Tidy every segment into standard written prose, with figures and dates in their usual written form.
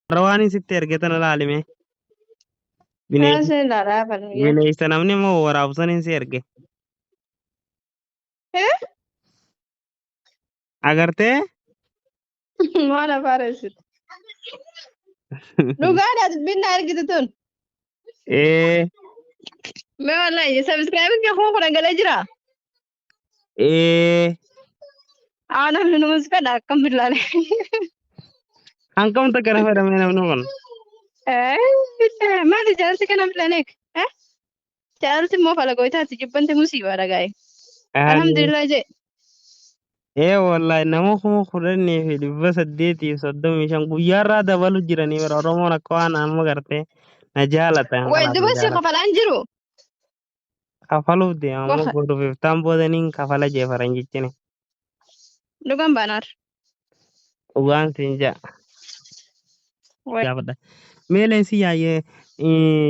Har'a waan sitti erge tana laalime. Bineensa Kaasee ilaalaa falmiyee. bineensa namni immoo waraabu saniin si erge. Agartee? Maal afaaressit? Dhugaadha dubbiin na argitu tun. Ee Mee wallahi sabiskiraayibiin kee 10,000 galee jira. Ee. Aa namni numus fedha akkam billaale. Hangam takka na fedhame namni kun. Maali jaalti kana bilaneek? Jaalti immoo falagoitaati jibbante musiibaadha gaa'e. Alhamdulillah jee. Ee wallahi nama 10,835 guyyaarraa dabalu jiranii bara Oromoon akka waan amma gartee na jaalatan Way kanaaf na duba si jaalatan. kafalaan jiru. Kafaluuf deema amma Waxa boruuf iftaan boodaniin kafala jee faranjichini. Dhugan baanaar. Dhugaan siin ja'a. Way Gaafadha. Mee leensi yaayee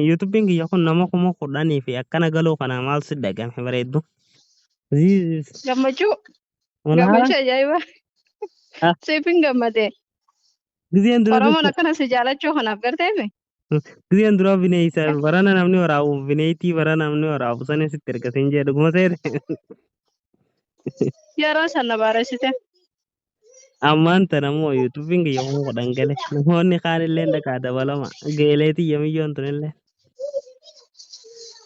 yuutuubiin kiyya kun nama 10,000 fi akkana galuu kana maal si dhagame bareeddu. This is gammachuu Walaala. gammachuu ajaa'iba. Ah, Siifin gammade. Gizeen dura Oromoon dursa akkana si jaalachuu kanaaf garteemi. gizeen dura bineensa barana namni waraabu bineetii barana namni waraabu sanin sitti erga siin jedhe dhuguma seete. Yeroo sana baaressite. Ammaan tana immoo yuutuubiin kiyya 10,000 gale namoonni kaan illee dhaqaa dabalama geeleetii yamiyyoon tunillee.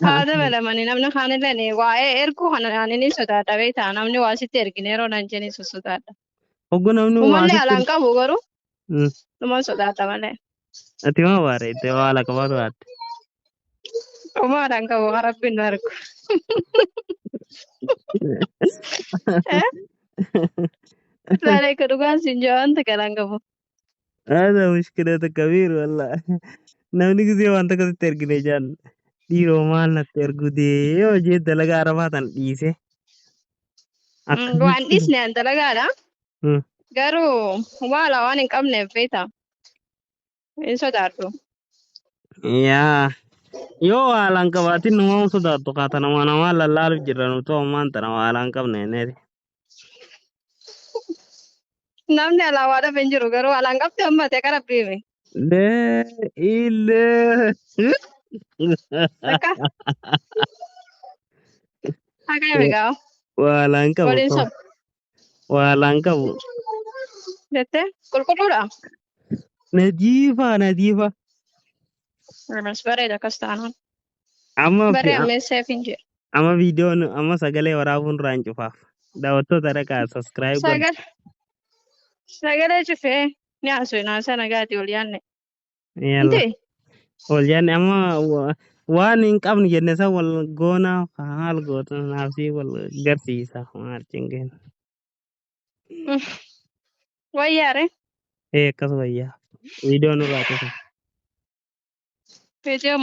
Haa dabalamanii namni kaanillee waa'ee erguu kana ani ni sodaadha beektaa namni waa sitti ergine yeroo naan jedhani sosodaadha. Hoggu namni waa Uummanni sitti alaan qabu garuu dhuman sodaadha malee. Ati maa bareedde waa ala qabaatu baatte. Uma alaan qabu kan rabbiin nu argu. Laalee ka dhugaan siin jaa wanta galaan qabu. هذا مشكلة كبير والله namni gisee waan takka sitti ergine jaan dhiiroo maal natti ergu dee hojii dalagaa arabaa tan dhiise Waan akkamitti dhiisne an dalagaadha. Garuu waala waan hin qabneef beektaa hin sodaadhu. Yaa yoo waalaan qabaatin numaa sodaattu kaata namaa namaa lallaalu jirra nuti ammaan tana waalaan qabne jenneeti. Namni alaa waa dhabe hin jiru garuu alaan qabdu amma ta'e qara biime. Lee illee Takka haqa eegaa waalaan qabu waliin qabu sob waalaan qabu. jettee qulqulluudha. Nadiifa nadiifa. Mas bareeda akkas taanaan. Amma Baree ammeesseef hin jiru. amma viidiyoon amma sagalee waraabuun duraan cufaaf. Daawwattoota dhaqaa subscribe godha. Sagal sagalee cufee ni haasofna sana gaati ol yaanne. Yalla. Inti Ol yaanne amma waan hin qabnu jenne san wal goonaa haal goota naafsii wal garsiisa maal cingeen. Wayyaare Ee akkas wayyaa. Viidiyoo nurraa cufa. viidiyoo